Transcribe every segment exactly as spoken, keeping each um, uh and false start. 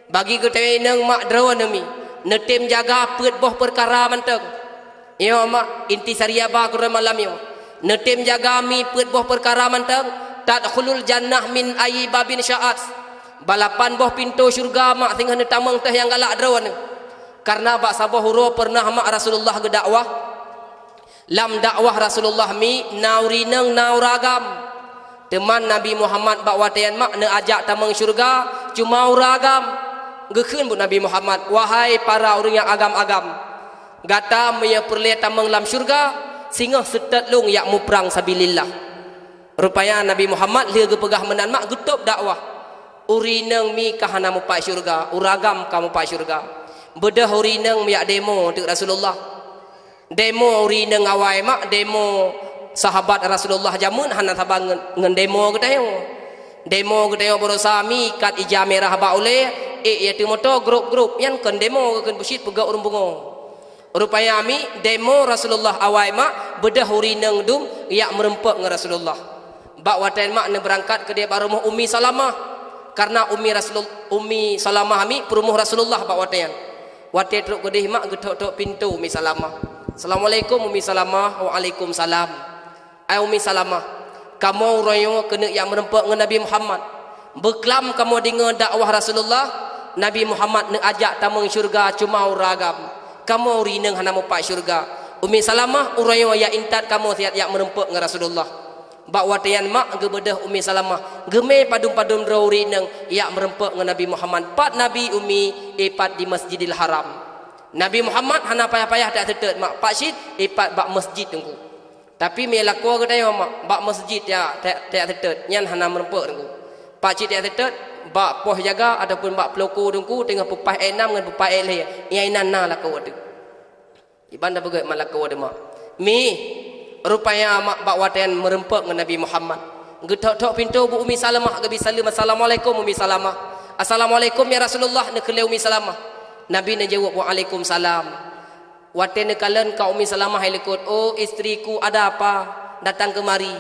Bagi geutanyoe inong mak droeneuh mi, neutem jaga peuet boh peukara mantong. Nyoe mak, intisari haba keu uroe malam nyoe. Neutem jaga mi peuet boh peukara mantong, tadkhulul jannah min ayyi babin sya'at. Bak lapan boh pintoe syeuruga mak singoh neutamong teuh nyang galak droeneuh. Kareuna bak saboh uroe peureunah mak Rasulullah geudakwah. Lam dakwah Rasulullah mi na ureueng inong na ureueng agam. Teuma Nabi Muhammad bak watée nyan mak neuajak tamong syeuruga cuma ureueng agam. Geukheun buet Nabi Muhammad, "Wahai para ureueng nyang agam-agam, gata meunyoe peureulée tamong lam syeuruga, singoh seutôt lôn jak muprang sabilillah." Rupanya Nabi Muhammad lheueh geupeugah meunan mak geutôb dakwah. Ureueng inong mi ka hana mupat syeuruga, ureueng agam ka mupat syeuruga. Beudôh ureueng inong jak demo teuk Rasulullah. Demo ureueng inong awai mak, demo sahabat Rasulullah jameun hana saba ngon, ngon demo geutanyoe. Demo geutanyoe baroesa mi ikat ija mirah bak ulée, ék ié teumoto grup-grup, nyan kon demo geukheun beusit peugah ureueng pungo. Rupanya mi demo Rasulullah awai mak, beudôh ureueng inong dum jak meurumpok ngon Rasulullah. Bak watée nyan mak neubeurangkat keudeh bak rumoh Ummi Salamah. Kareuna Ummi Rasulul-, Ummi Salamah mi peurumoh Rasulullah bak watée nyan. Watée trok keudeh mak geuthok-thok pintoe Ummi Salamah. "Assalamualaikum Ummi Salamah." "Waalaikumsalam." "Ai Ummi Salamah, kamoe uroe nyoe keuneuk jak meurumpok ngon Nabi Muhammad. Beuklam kamoe deungoe dakwah Rasulullah, Nabi Muhammad neuajak tamong syeuruga cuma ureueng agam. Kamoe ureueng inong hana mupat syeuruga. Ummi Salamah, uroe nyoe jak intat kamoe siat jak meurumpok ngon Rasulullah." Bak watée nyan mak geubeudôh Ummi Salamah, geumé padum-padum droe ureueng inong jak meurumpok ngon Nabi Muhammad. Pat Nabi Ummi, ipat di Masjidil Haram. Nabi Muhammad hana payah-payah tajak seutôt mak, pat cit ipat bak masjid teungku. Tapi meulakoe geutanyoe mak, bak masjid tajak, tajak, tajak seutôt, nyan hana meurumpok teungku. Pat cit tajak seutôt, bak poh jaga ataupun bak peuloko teungku teungoh peupaih ék nam ngon peupaih ék lhée, nyan inan na lakoe teuk. Iban tapeugét mak lakoe teuma. Mi, rupanya mak bak watée nyan meurumpok ngon Nabi Muhammad. Geuthok-thok pintoe bu Ummi Salamah geubi saleuem, "Assalamualaikum Ummi Salamah." "Assalamualaikum ya Rasulullah," neukheun lé Ummi Salamah. Nabi neujaweueb, "Waalaikumsalam." Watée neukalon ka Ummi Salamah i likot, "Oh istriku, ada apa datang kemari?"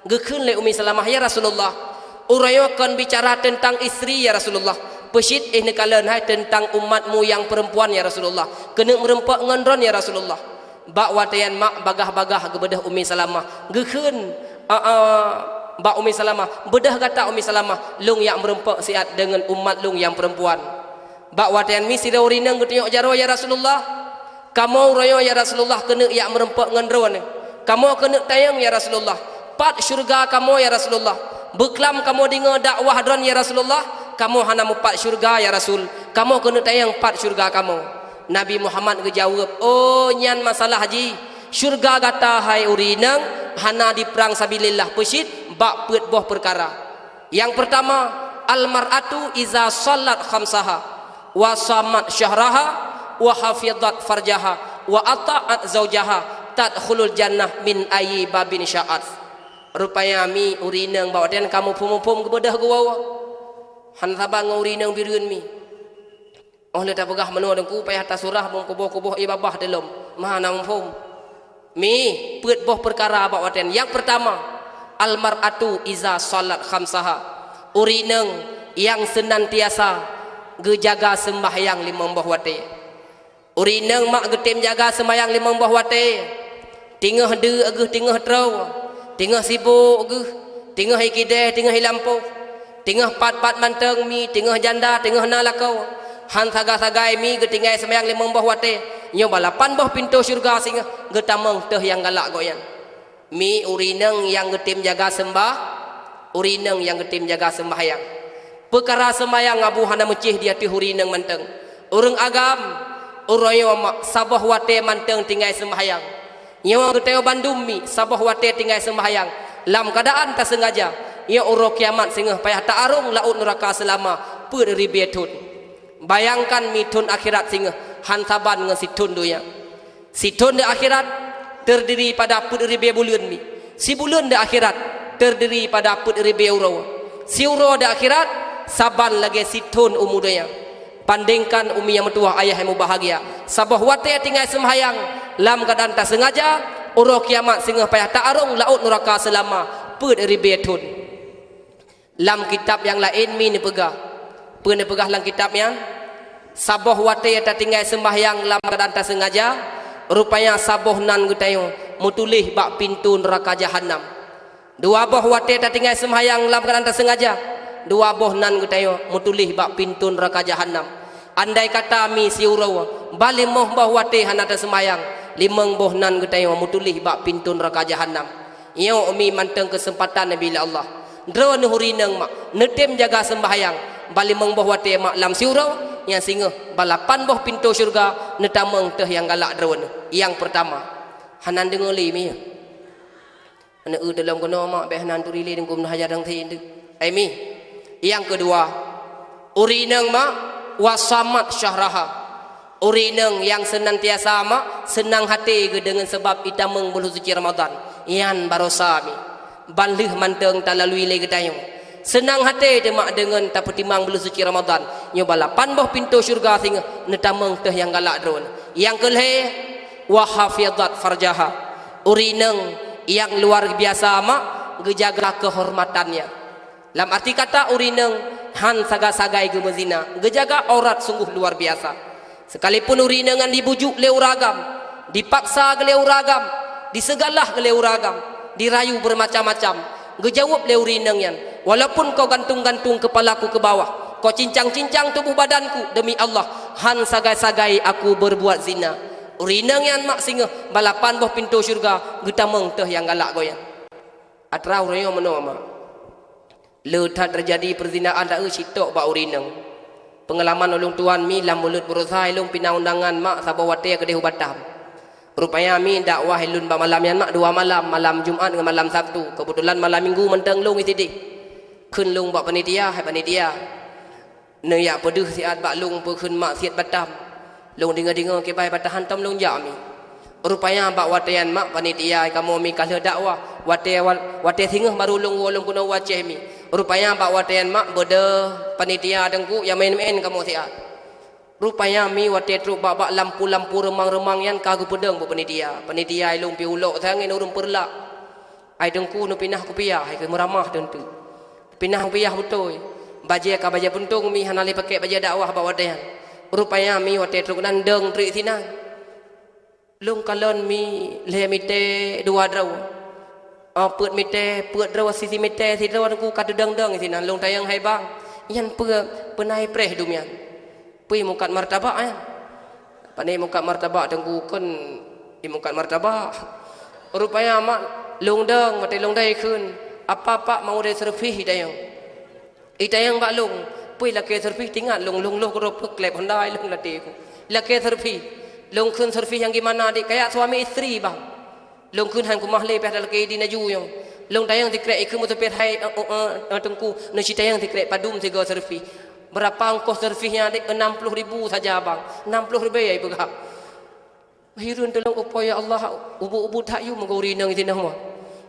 Geukheun lé Ummi Salamah, "Ya Rasulullah, uroe nyoe kon bicara teuntang istri ya Rasulullah. Peucit éh neukalon hai teuntang umatmu nyang peurempuan ya Rasulullah. Keuneuk meurumpok ngon droen ya Rasulullah." Bak watée nyan mak bagah-bagah geubeudôh Ummi Salamah. Geukheun, a, a, bak Ummi Salamah, "Beudôh gata Ummi Salamah, lôn jak meurumpok siat deungon umat lôn nyang peurempuan." Bak watée nyan mi sidroe ureueng inong geutunyok jaroe, "Ya Rasulullah, kamoe uroe nyoe ya Rasulullah keuneuk jak meurumpok ngon droeneuh. Kamoe keuneuk tanyong ya Rasulullah, pat syeuruga kamoe ya Rasulullah. Beuklam kamoe deungoe dakwah droen ya Rasulullah, kamoe hana mupat syeuruga ya Rasul. Kamoe keuneuk tanyong pat syeuruga kamoe." Nabi Muhammad geujaweueb, "Oh nyan masalah jih. Syeuruga gata hai ureueng inong hana diprang sabilillah peucit bak peuet boh peukara. Nyang peurtama, al mar'atu iza shallat khamsaha, wa shamat syahraha, wa hafizat farjaha, wa ata'at zaujaha, tadkhulul jannah min ayyi babin sya'at." Rupanya mi ureueng inong bak watée nyan ka muphom-muphom geubeudôh geuwoe. Hana saba ngon ureueng inong bireuen mi. Oh lheueh tapeugah meunoe teungku payah tasurah meukuboh-kuboh ié babah dilom. Meuhana muphom. Mi, peuet boh peukara bak watée nyan. Nyang peurtama, al mar'atu iza shallat khamsaha. Ureueng inong nyang seunantiasa geujaga seumbahyang limong boh watée. Ureueng inong mak geutem jaga seumbahyang limong boh watée. Teungoh deuk geuh teungoh troe, teungoh sibok geuh, teungoh i keudée teungoh i lampôh, teungoh pat-pat mantong mi, teungoh janda teungoh na lakoe. Han sagai-sagai mi geutinggai seumbahyang limong boh watée. Nyoe bak lapan boh pintoe syeuruga singoh geutamong teuh nyang galak gobnyan. Mi ureueng inong nyang geutem jaga seumbah, ureueng inong nyang geutem jaga seumbahyang. Peukara seumbahyang Abu hana meucéh di ateueh ureueng inong mantong. Ureueng agam, uroe nyoe mak saboh watée mantong tinggai seumbahyang. Nyoe geutanyoe bandum mi saboh watée tinggai seumbahyang lam keuadaan taseungaja. Nyoe uroe kiamat singoh payah ta-arong laôt nuraka seulama peuet ribée thon. Bayangkan mi thon akhirat singoh han saban ngon sithon donya. Sithon di akhirat teurdiri pada peuet ribée buleuen mi. Sibuleuen di akhirat teurdiri pada peuet ribée uroe. Siuroe di akhirat saban lagée sithon umu donya. Bandingkan umi nyang meutuwah ayah nyang mubahgia, saboh watée tinggai seumbahyang lam keuadaan taseungaja, uroe kiamat singoh payah ta-arong laôt nuraka seulama peuet ribée thon. Lam kitab nyang laén mi neupeugah, Peue neupeugah lam kitab nyan? Saboh watée tatinggai seumbahyang lam keuadaan taseungaja, rupanya saboh nan geutanyoe meutuléh bak pintoe neuraka jahanam. Dua boh watée tatinggai seumbahyang lam keuadaan taseungaja, dua boh nan geutanyoe meutuléh bak pintoe neuraka jahanam. Andai kata mi siuroe, bah limong boh watée hana taseumbahyang, limong boh nan geutanyoe meutuléh bak pintoe neuraka jahanam. Nyoe mi mantong keuseumpatan neubi lé Allah. Droeneuh ureueng inong mak, neutem jaga seumbahyang, bah limong boh watée mak lam siuroe, nyang singoh bah lapan boh pintoe syeuruga neutamong teuh nyang galak droeneuh. Nyang peurtama, hana deungoe lé mi. Aneuk eu teuh lom keunoe mak, bék hana turi lé deungon haja dang thi deuh. Ai mi. Nyang keudua, ureueng inong mak, wasamat syahraha. Ureueng inong nyang seunantiasa mak seunang até geuh deungon sabab itamong buleuen suci Ramadhan. Nyan barosa mi. Ban lheueh mantong talalui lé geutanyoe. Seunang até teuh mak deungon tapeutimang buleuen suci Ramadhan. Nyoe bah lapan boh pintoe syeuruga singoh neutamong teuh nyang galak droeneuh. Nyang keulhée, wahafizat farjaha. Ureueng inong nyang luar biasa mak geujaga keuhormatannya. Lam arti kata ureueng inong han sagai-sagai geumeuzina, geujaga aurat sungguh luar biasa. Sekalipun ureueng inong nyan dibujuk lé ureueng agam, dipaksa lé ureueng agam, diseugalah lé ureueng agam, dirayu beureumacam-macam, geujaweueb lé ureueng inong nyan, "Walaupun kau gantung-gantung keupalaku keu bawah, kau cincang-cincang tuboh badanku, demi Allah, han sagai-sagai aku beureubuat zina." Ureueng inong nyan mak singoh bah lapan boh pintoe syeuruga geutamong teuh nyang galak goe nyan. Atra uroe nyoe meunoe mak. Le that teujadi peuzinaan taeu sitok bak ureueng inong. Peungalaman ulôn tuan mi lam buleuen barosa ilôn pinah undangan mak saboh watée keudeh u Batam. Rupanya mi dakwah ilôn bak malam nyan mak dua malam, malam Jumat ngon malam Sabtu. Keubeutulan malam Minggu mantong lôn i sideh. Kheun lôn bak panitia, "Hai panitia, neujak peudeuh siat bak lôn peukheun mak siet Batam. Lôn deungoe-deungoe kibai Batam hantom lôn jak mi." Rupanya bak watée nyan mak panitia kamoe mi ka lheueh dakwah. Watée, watée singoh barô lôn woe lôn keunoe u Aceh mi. Rupanya bak watée nyan mak beudôh panitia teungku nyang meu'en-meu'en kamoe siat. Rupanya mi watée trok bak-bak lampu-lampu reumang-reumang nyan ka geupeudong bak panitia. Panitia ilôn pi ulok sang ngon ureueng peureulak. Ai teungku neupinah kupiah, hai keu meuramah teuntu. Pinah kupiah beutôi. Bajée ka bajée puntông mi hana lé pakèk bajée dakwah bak watée nyan. Rupanya mi watée trok nan dong treuk sinan. Lôn kalon mi lhée mitée dua droe. Oh, peuet mitée, peuet droe sisi mitée sidroe teungku ka teudong-dong sinan lôn tanyong hai bang. Nyan peue peunai preh dum nyan. Peue mukat martabak nyan. Pane mukat martabak teungku kon i mukat martabak. Rupanya mak lôn dong watée lôn dai kheun, "Apa pak mau dai servis i tayong?" I tayong bak lôn, "Peue lakée servis tingat lôn, lôn loh keudroe peuklep Honda lôn latée ku. Lakée servis. Lôn kheun servis nyang gimana dik, kayak suami istri bang." Lôn kheun han keumah lé pih lakée idin laju nyoe. Lôn tayong sikrek ikheun meuteupet hai, eh, eh, eh, eh, teungku, neuci tayong sikrek padum sigoe servis. Berapa ongkos servisnya dek? Enam puluh ribu saja bang. Enam puluh ribu ya ipeugah. Hireuen teulong upo ya Allah, ubu-ubu that yue meugoe ureueng inong sinah mah.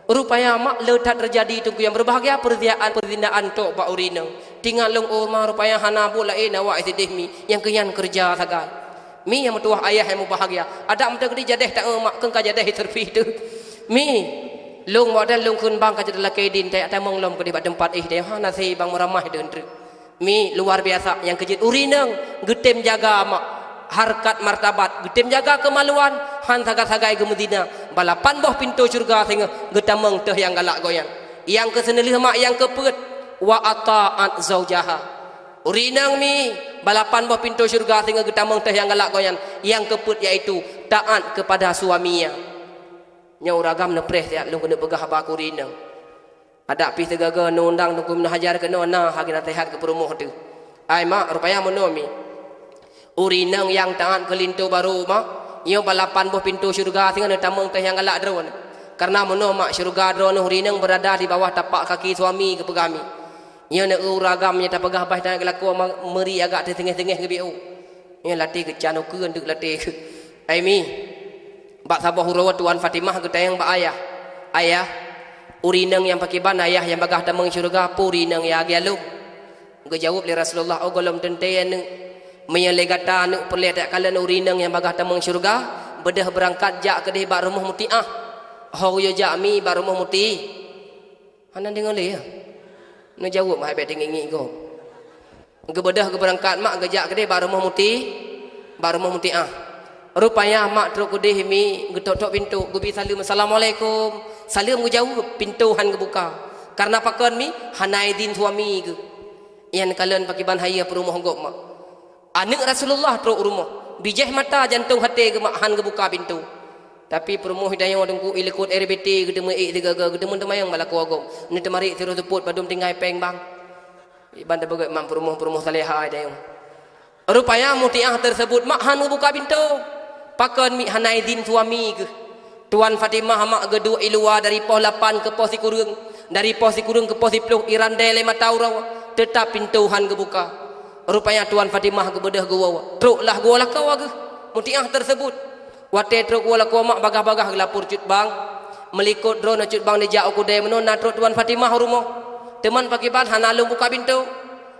Rupanya mak le that teujadi teungku nyang berbahagia peurzinaan, peurzinaan tok bak ureueng inong. Tingat lôn oh ma rupanya hana buet laén awak sideh mi nyang keu nyan keureuja sagai. Mi nyang meutuwah ayah nyang meubahagia. Adak meuteuk di jadeh ta-eu mak keu ka jadeh servis teuh. Mi, lôn mak dan lôn kheun bang ka jadeh lakée idin tayak tamong lom keudeh bak teumpat eh deh hana sei bang meuramah deuh treuk. Mi luar biasa nyang keujeuet ureueng inong geutem jaga mak harkat martabat, geutem jaga keumaluan, han sagai-sagai geumeuzina. Balapan boh pintoe syeuruga singoh geutamong teuh nyang galak goe nyan. Nyang keuseuneuh lheueh mak nyang keupeuet, wa ata'at zaujaha. Ureueng inong mi balapan boh pintoe syeuruga singoh geutamong teuh nyang galak goe nyan. Nyang keupeuet yaitu taat kepada suaminya. Nyoe ureueng agam neupreh siat lôn keuneuk peugah haba keu ureueng inong. Adak pih teugaga neuundang teungku meunahajar keunoe na hagi naseuhat keu peurumoh teuh. Ai mak, rupanya meunoe mi. Ureueng inong nyang taat keu linto barô mak, nyoe balapan boh pintoe syeuruga singoh neutamong teuh nyang galak droeneuh. Kareuna meunoe mak syeuruga droeneuh ureueng inong beurada di bawah tapak kaki suami geupeugah mi. Nyoe neu ureueng agam nyang tapeugah bah tanyoe geulakoe ma-, meuri agak teuh teungoh-teungoh geubiôh. Nyoe latée geucan ukeue deuk latée. Ai mi. Bak saboh uroe Tuan Fatimah geutanyong bak ayah, "Ayah, ureueng inong nyang pakriban ayah nyang bagah tamong syeuruga peue ureueng inong nyang lagée lôn?" Geujaweueb lé Rasulullah, "Oh gohlom teuntée aneuk. Meunyoe lé gata aneuk peureulée takalon ureueng inong nyang bagah tamong syeuruga, beudôh beurangkat jak keudeh bak rumoh mutiah." Ho yue jak mi bak rumoh muti. Hana deungoe lé ya. Neujaweueb hai bék teungiek-ngiek gob. Geubeudôh geubeurangkat mak geujak keudeh bak rumoh Muti, bak rumoh Mutiah. Rupanya mak trok keudeh mi geutok-tok pintoe, geubi saleuem, "Assalamualaikum." Saleuem geujaweueb, pintoe han geubuka. Kareuna pakon mi? Hana idin suami geuh. Nyan kalon pakiban hayeu peurumoh gob mak. Aneuk Rasulullah trok u rumoh, bijéh mata jantong até geuh mak han geubuka pintoe. Tapi peurumoh tanyoe teungku, ilikot R B T geuteumé ék sigaga, geuteumé teumayang bak lakoe gob. Neuteumarit sidroe seupôt padum tinggai péng bang. Iban tabeugét mam peurumoh-peurumoh salehah tanyoe. Rupanya Mutiah teurseubut mak han geubuka pintoe. Pakon mi? Hana idin suami geuh. Tuan Fatimah mak geuduek i luwa dari poh lapan keu poh sikureueng, dari poh sikureueng keu poh siploh irandée lé mata uroe, teutab pintoe han geubuka. Rupanya Tuan Fatimah geubeudôh geuwoe, trok lah geuwoe lakoe geuh. Mutiah teurseubut. Watée trok geuwoe lakoe mak, bagaih-bagaih geulapor cut bang. Meulikot droeneuh cut bang neujak u keudée meunoe, na trok Tuan Fatimah u rumoh. Teuma pakiban hana lôn buka pintoe.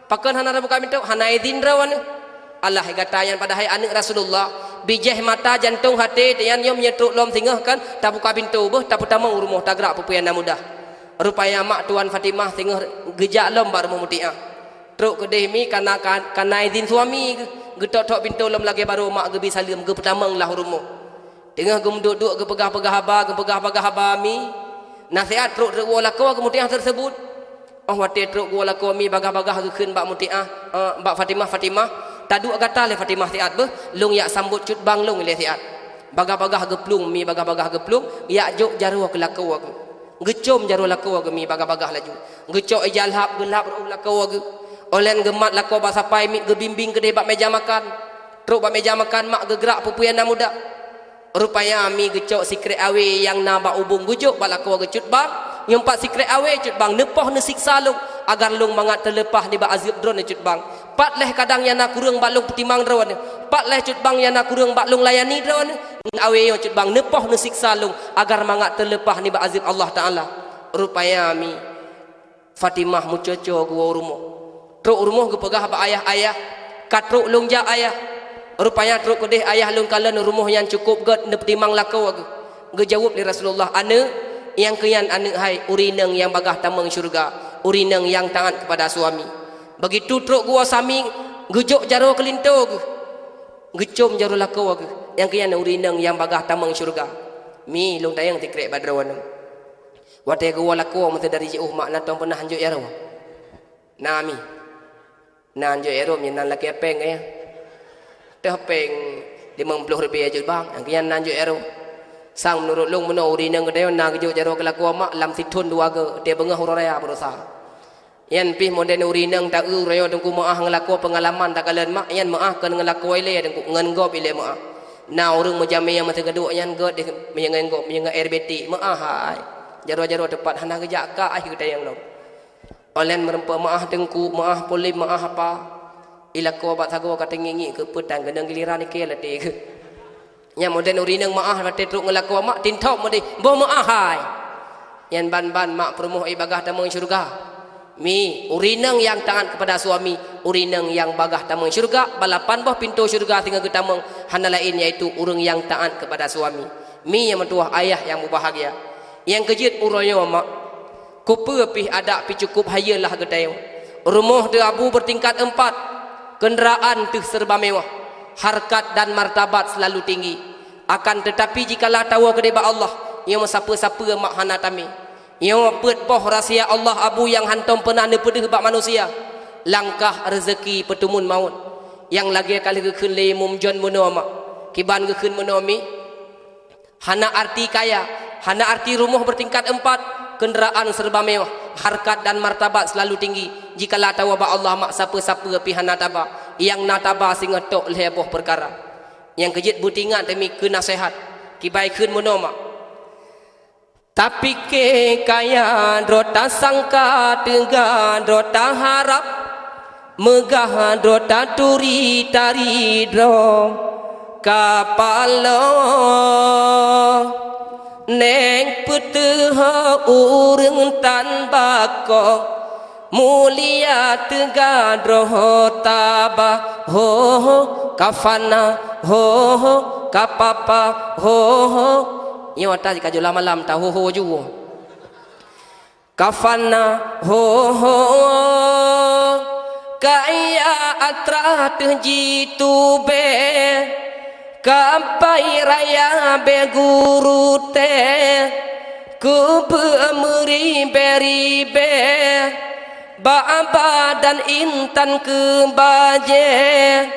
Pakon hana tabuka pintoe? Hana idin droeneuh. Alah gata nyan padahai aneuk Rasulullah, bijéh mata jantong até tanyoe nyoe meunyoe trok lom singoh kan tabuka pintoe beuh, tapeutamong u rumoh, tagrak peue-peue nyang na mudah. Rupanya mak Tuan Fatimah singoh geujak lom bak rumoh Mutiah. Trok keudeh mi kareuna ka-, kareuna idin suami geuh, geutok-tok pintoe lom lagée barô mak geubi saleuem, geupeutamong lah u rumoh. Teungoh geumeuduek-duek geupeugah-peugah haba, geupeugah-peugah haba mi, na siat trok-trok woe lakoe geuh Mutiah teurseubut. Óh watée trok geuwoe lakoe mi bagaih-bagaih geukheun bak Mutiah, eh, bak Fatimah, "Fatimah, taduek gata lé Fatimah siat beuh, lôn jak sambot cut bang lôn ilée siat." Bagaih-bagaih geuplueng mi, bagaih-bagaih geuplueng, jak jok jaroe keu lakoe geuh. Geucom jaroe lakoe geuh mi bagaih-bagaih laju. Geucok ija lhab, geulhab rôh lakoe geuh. Óh lheueh geumat lakoe bak sapai mi geubimbéng keudeh bak méja makan. Trok bak méja makan mak geugrak peue-peue nyang na mudah. Rupanya mi geucok sikrek awé nyang na bak ubông geujok bak lakoe geuh cut bang, nyoe pat sikrek awé cut bang neupoh neusiksa lôn, agar lôn mangat teuleupah nibak azeub droeneuh cut bang. Pat lheueh kadang nyang na kureueng bak lôn peutimang droeneuh, pat lheueh cut bang nyang na kureueng bak lôn layani droeneuh, awé nyoe cut bang neupoh neusiksa lôn, agar mangat teuleupah nibak azeub Allah Taala. Rupanya mi Fatimah meucoco geuwoe u rumoh. Trok u rumoh geupeugah bak ayah, "Ayah, ka trok lôn jak ayah." Rupanya trok keudeh ayah lôn kalon rumoh nyan cukôp gét neupeutimang lakoe geuh. Geujaweueb lé Rasulullah, "Aneuk, nyang keu nyan aneuk hai, ureueng inong nyang bagaih tamong syeuruga, ureueng inong nyang taát keupada suami." Begitu trok geuwoe sami, geujok jaroe keu linto geuh. Geucom jaroe lakoe geuh, nyang keu nyan ureueng inong nyang bagaih tamong syeuruga. Mi lôn tanyong sikrek bak droeneuh. Watée geuwoe lakoe meuteudari jiôh mak na tom peunah han jok jaroe? Na mi. Na han jok jaroe, meunyoe na lakée péng kayée. Teuh péng limong ploh rupiah jok bang, nyang keu nyan na han jok jaroe. Sang meunurot lôn meunoe ureueng inong geutanyoe na geujok jaroe keu lakoe mak lam sithon dua goe, teuh beungoh uroe raya beudosa. Nyan pih modern ureueng inong ta-eu uroe nyoe teungku meuáh ngon lakoe peungalaman takalon mak, nyan meuáh kon ngon lakoe ilée teungku, ngon gob ilée meuáh. Na ureueng meujamé nyang meusigaduek nyan gét deh meunyoe ngon gob, meunyoe ngon air betik, meuáh hai. Jaroe-jaroe teupat hana geujak ka ai geutanyong lom. Óh lheueh meureumpok meuáh teungku, meuáh polem, meuáh apa. Ilakoe bak sagoe ka teungiek-ngiek keu peue tan keunong giliran ikée latée geuh. Nyan modern ureueng inong meuáh watée trok ngon lakoe mak tinthom meudeh, boh meuáh hai. Nyan ban-ban mak peurumoh i bagaih tamong syeuruga. Mi, ureueng inong nyang taát keupada suami, ureueng inong nyang bagaih tamong syeuruga, balapan boh pintoe syeuruga singoh geutamong, hana laén yaitu ureueng nyang taát keupada suami. Mi nyang meutuwah ayah nyang mubahgia. Nyang keujeuet uroe nyoe mak. Kupeue pih adak pih cukup hayeue lah geutanyoe. Rumoh teuh abu beutingkat eumpat, keundaraan teuh seureuba mewah, hareukat dan martabat seulalu tinggi. Akan teutapi jikala tawoe keudeh bak Allah, nyoe meusapeue-sapeue mak hana tamé. Nyoe peuet boh rahsia Allah abu nyang hántom peunah neupeudeuh bak manusia. Langkah, reuzeuki, peuteumun mawöt. Nyang lagée ka lheueh geukheun lé Imum John meunoe mak. Kiban geukheun meunoe mi. Hana arti kaya, hana arti rumoh beutingkat eumpat, keundaraan seureuba mewah, hareukat dan martabat seulalu tinggi, jikala tawoe bak Allah mak sapeue-sapeue pih hana taba, nyang na taba singoh tok lhée boh peukara. Nyang keujeuet beutingat teumi keu naseuhat, kiban kheun meunoe mak. Tapike kaya droe tasangka teuga droe taharab, meugah droe taturi tari droe kapalo. Neng peuteuho ureueng tan bako, mulia teuga droe taba, ho, ho, ka fana, ho, ho, ka papa, ho, ho. Nyoe ata ka jula malam ta ho, ho ju. Ka fana, ho, ho, Kaya atra teuh jitubée, kapai raya bée guru tée, keubeue meuribée-ribée, bak badan intan keu bajée,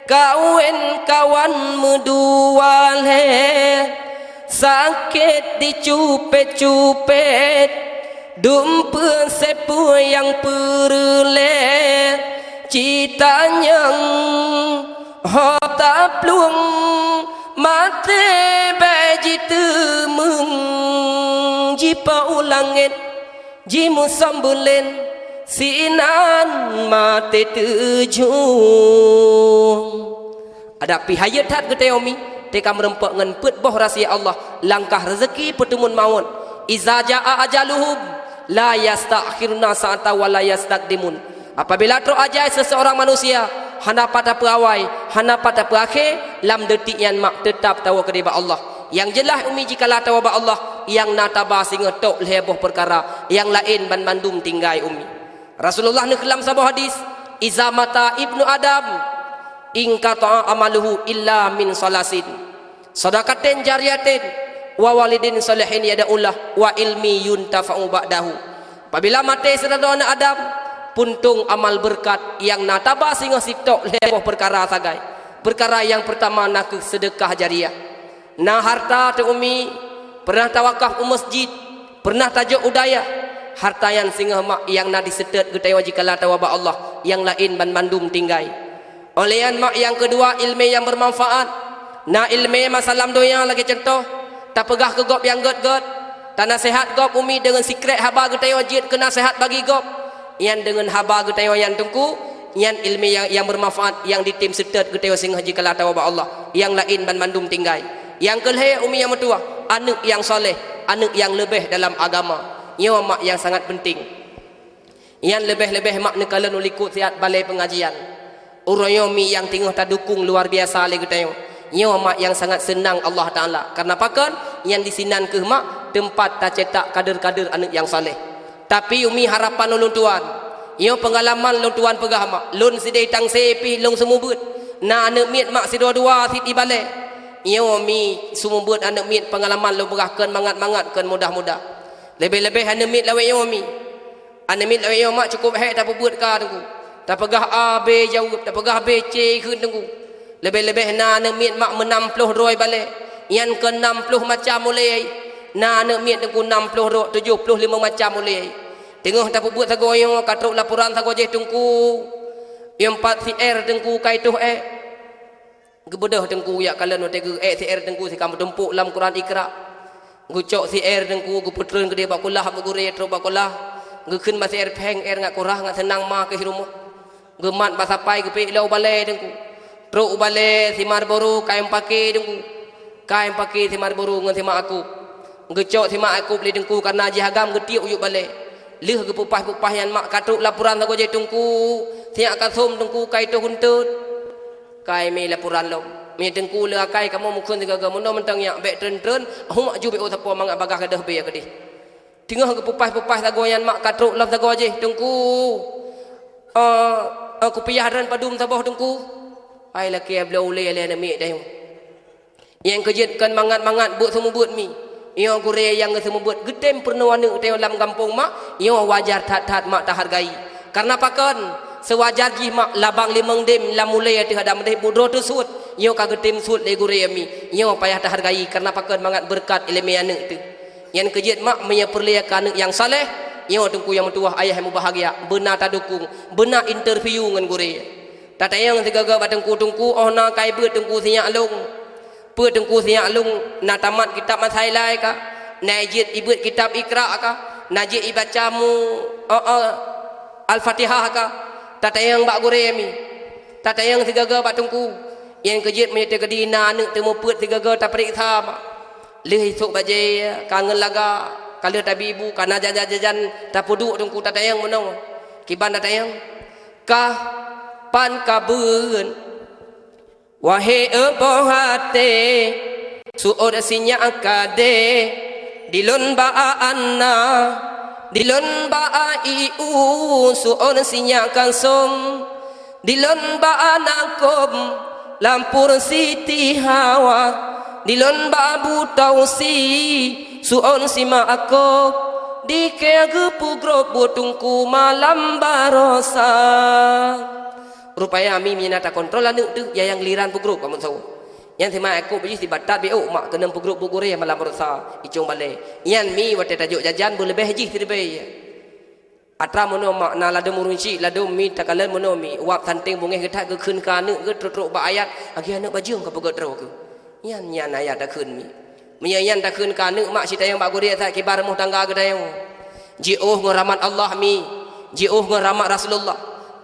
kawen kawan meudua lhée, sakét dicupét-cupét, dumpeue seupôt nyang peureulée, citanyong ho taplueng, maté bée jiteumeung, jipa u langét, jimusöm buleuen, sinan maté teujueng. Adak pih hayeu that geutanyoe mi, teuka meurumpok ngon peuet boh rahsia Allah, langkah rezeki, peuteumun mawöt. Iza jaa ajaluhum, la yastakhiruna sa'ata wa la yastaqdimun. Apabila trok ajai seseorang manusia, hana pat tapeuawai, hana pat tapeuakhé, lam detik nyan mak teutab tawoe keudeh bak Allah. Nyang jeulaih umi jikala tawoe bak Allah, nyang na taba singoh tok lhée boh peukara, nyang laén banmandum tinggai umi. Rasulullah neukheun lam saboh hadis, "Iza mata ibnu Adam, inqata'a amaluhu illa min salasin. Sadaqatin jariyatin, wa walidin shalihin yad'u lah, wa ilmi yuntafa'u ba'dahu." Apabila maté sidroe aneuëk Adam, puntông amal beureukat nyang na taba singoh sitok lhée boh peukara sagai. Peukara nyang peurtama nakeuh seudeukah jariah. Na harta teuh umi, peureunah tawakaf u meusjid, peureunah tajok u dayah, harta nyan singoh mak nyang na diseutôt geutanyoe jikala tawoe bak Allah, nyang laén banmandum tinggai. Óh lheueh nyan mak nyang keudua ileumé nyang beumanfaat. Na ileumé masa lam donya lagée cuntoh, tapeugah keu gob nyang gét-gét, tanaseuhat gob umi deungon sikrek haba geutanyoe jeuet keu naseuhat bagi gob. Nyan deungon haba geutanyoe nyan teungku, nyan ileumé nyang, nyang beumanfaat nyang ditem seutôt geutanyoe singoh jikala tawoe bak Allah, nyang laén banmandum tinggai. Nyang keu lhée umi nyang meutuwah, aneuëk nyang saleh, aneuëk nyang leubeh dalam agama. Nyoe mak nyang sangat peunteng. Nyan leubeh-leubeh mak neukalon u likot siat balée peungajian. Uroe nyoe mi nyang teungoh tadukong luar biasa lé geutanyoe. Nyoe mak nyang sangat seunang Allah Taala. Kareuna pakon? Nyan disinan kheueh mak teumpat tacetak kader-kader aneuëk nyang saleh. Tapi umi harapan ulôn tuan, nyoe peungalaman lôn tuan peugah mak, lôn sideh tangse pih lôn seumeubeuet. Na aneuëk miet mak sidua-dua sit ibalée. Nyoe mi seumeubeuet aneuëk miet peungalaman lôn peugah kheun mangat-mangat kheun mudah-mudah. Leubeh-leubeh aneuëk miet lawét nyoe mi. Aneuëk miet lawét nyoe mak cukôp hék tapeubeuet ka teungku. Tapeugah A B jaweueb, tapeugah B C kheun teungku. Leubeh-leubeh na aneuëk miet mak meunam ploh droe balée, nyan keu nam ploh macam ulée. Na aneuëk miet teungku nam ploh droe, tujoh ploh limong macam ulée. Teungoh tapeubeuet sagoe nyoe ka trok laporan sagoe jih teungku. Nyang pat si R teungku ka itoh ék. Geubeudôh teungku jak kalon watée geuék si R teungku si ka meutumpôk lam Quran Iqra. Geucok si R teungku geupeutreun keudeh bak kulah bak gurée trok bak kulah. Geukheun bak si R pheng R ngat kurah ngat seunang ma keu si rumoh. Geumat bak sapai geupék lom u balée teungku. Trok u balée si Marlboro ka nyang pake teungku. Ka nyang pake si Marlboro ngon si Mak Akub. Geucok si Mak Akub lé teungku kareuna jih agam geutiek u yup balée. Lheueh geupeupah-peupah nyan mak ka trok laporan sagoe jih teungku. Siak ka som teungku ka itoh untôt. Kai mi laporan lom. Mi teungku le akai kamoe meukeun sigaga meunoe mantong nyak bék treun-treun, huma ju bék usapoe mangat bagah gadôh bé keudeh. Teungoh geupeupah-peupah sagoe nyan mak ka trok lom sagoe jih, "Teungku, eh, eh, kupiah droen padum saboh teungku?" Ai lakée bloe ulée lé aneuëk miet dayong. Nyang keujeuet kon mangat-mangat buet seumeubeuet mi. Nyoe gurée nyang geuseumeubeuet geutem peurunoe aneuëk teuh lam gampông mak, nyoe wajar that-that mak tahargai. Kareuna pakon? Seuwajar jih mak labang limong dem lam ulée teuh hana meudeh budroe teuh suet, nyoe ka geutem suet lé gurée mi. Nyoe payah tahargai kareuna pakon mangat beureukat ileumé aneuëk teuh. Nyan keujeuet mak meunyoe peureulée keu aneuëk nyang saleh, nyoe teungku nyang meutuwah ayah nyang mubahgia, beuna tadukong, beuna interview ngon gurée. Tatanyong sigaga bak teungku-teungku óh na kai beuet teungku sinyak lông. Peue teungku sinyak lông na tamat kitab Masailai ka, na jeuet ibeuet kitab Iqra ka, na jeuet ibaca mu, oh, oh, Al-Fatihah ka. Tatanyong bak gurée mi. Tatanyong sigaga bak teungku. Nyang keujeuet meunyoe teukeudi na aneuëk teumeupeuet sigaga tapeuriksa mak. Lheueh isôk bajée ka ngon laga, ka lheueh tabi ibu ka na jajan-jajan tapeuduek teungku tatanyong meunoe. Kiban tatanyong, kah pan ka beuet? Wahé euboh até, suot sinyak kadé, dilôn ba-a anna, Dilôn ba ié u suôn sinyak kansong, dilôn ba nakôb lampôr Siti Hawa, dilôn ba bu tausi suôn simak akôb, di kée geupeugrôb buet teungku malam barosa. Rupaya mi meunyo na takontrol aneuk teuh, ya nyang giliran peugrôb kamoe sawoe. Nyan teuma aku beuji sibatat biôk mak keuneuk peugrôb bu gurée malam barosa, icong balée. Nyan mi watée tajok jajan beuleubeh jih siribée. Atra meunoe mak na ladôm ureuëng chik, ladôm mi takalon meunoe mi, uap tanteng beungéh geuthat geukheun keu aneuk geutrok-trok bak ayat, akhé aneuk bajeueng ka peugét droe keuh. Nyan, nyan ayat takheun mi. Meunyo nyan takheun keu aneuk mak sitayong bak gurée that kiban rumoh tangga geutanyoe. Jiôh ngon rahmat Allah mi, jiôh ngon rahmat Rasulullah.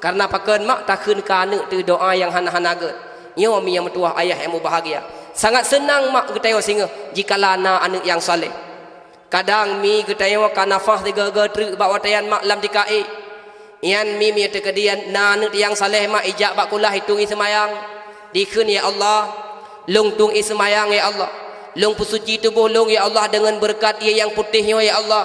Kareuna pakon mak takheun keu aneuk teuh doá nyang hana-hana gét. Nyoe mi nyang meutuwah ayah nyang mubahgia. Sangat seunang mak geutanyoe singoh jikala na aneuk nyang saleh. Kadang mi geutanyoe ka nafah sigoe-goe treuk bak watée nyan mak lam tika ék. Nyan mi mi teukeudi na aneuk nyang saleh mak ijak bak kulah itueng ie seumayang. Dikheun ya Allah, lôn tueng ie seumayang ya Allah. Lôn peusuci tuboh lôn ya Allah deungon beureukat ie nyang putéh nyoe ya Allah.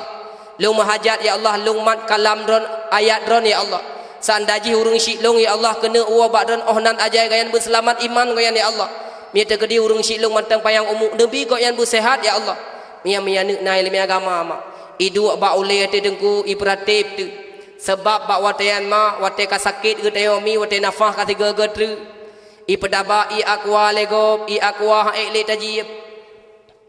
Lôn meuhajat ya Allah, lôn mat kalam droen, ayat droen ya Allah. Seunda jih ureuëng chik lôn ya Allah keuneuk woe bak droen óh nan ajai gobnyan beuseulamat iman gobnyan ya Allah. Mi teukeudi ureuëng chik lôn mantong panyang umu neubi gobnyan beuseuhat ya Allah. Meunyo, meunyo aneuk na iéleumé agama mak, iduek bak ulée teuh teungku ipeuratéb teuh. Sabab bak watée nyan mak, watée ka sakét geutanyoe mi, watée nafah ka sigoe-goe treuk. Ipeudaba ie aqua lé gob, ie aqua han ék lé tajieb.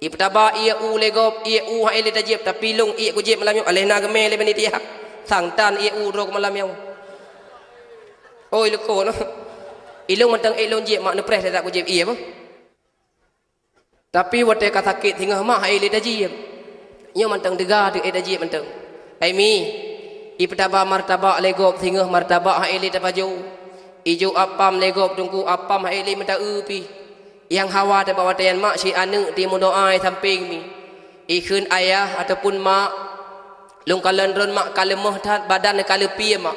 Ipeudaba ie u lé gob, ie u han ék lé tajieb, tapi lôn ék kujieb malam nyoe, aléh na geumé lé panitia. Sang tan ie u droe keu malam nyoe. Oi leuko noh. Ilôn mantong ék lôn jieb mak neupreh that kujieb ie beuh. Tapi watée ka sakét singoh mak han ék lé tajieb. Nyoe mantong teuga teuh ék tajieb mantong. Ai mi, ipeutaba martabak lé gob singoh martabak han ék lé tapajoh. Ijok apam lé gob teungku apam han ék lé meuta-eu pih. Nyang hawa teuh bak watée nyan mak si aneuk teuh meudoá i sampéng mi. Ikheun ayah ataupun mak, lôn kalon droen mak ka leumoh that badan ka leupie mak.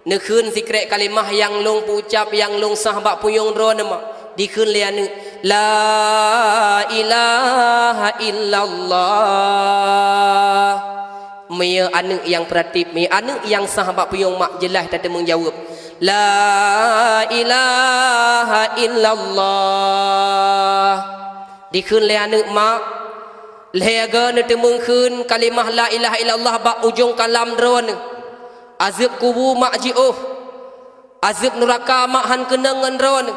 Neukheun sikrék kalimah nyang lôn peuucab nyang lôn sah bak punyueng droeneuh mak. Dikheun lé aneuk, "La ilaha illallah." Meunyo aneuk nyang peuratéb, meunyo aneuk nyang sah bak punyueng mak jeulaih tateumeung jaweueb, "La ilaha illallah." Dikheun lé aneuk mak, lhée goe neuteumeung kheun kalimah la ilaha illallah bak ujong kalam droeneuh. Azeueb kubu mak jiôh, azeueb nuraka mak han keunong ngon droeneuh,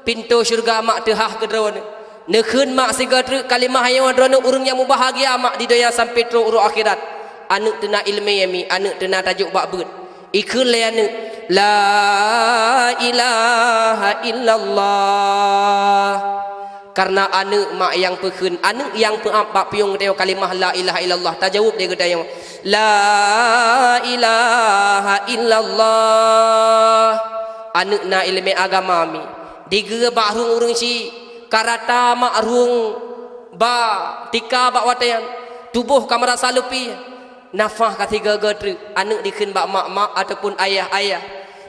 pintoe syeuruga mak teuhah keu droeneuh. Neukheun mak sigoe treuk kalimah nyoe droeneuh ureuëng nyang mubahgia mak di donya sampoe trok uroe akhirat. Aneuk teuh na iéleumé mi, aneuk teuh na tajok bak beuet. Ikheun lé aneuk, "La ilaha illallah." Kareuna aneuk mak nyang peukheun, aneuk nyang peuab bak punyueng geutanyoe kalimah la ilaha illallah, tajaweueb lé geutanyoe, "La ilaha illallah." Aneuk na iéleumé agama mi, digeue bak rhueng ureuëng chik, ka rata mak rhueng ba tika bak watée nyan, tuboh ka meurasa leupie. Nafah ka sigoe-goe treuk, aneuk dikheun bak mak, mak ataupun ayah, ayah.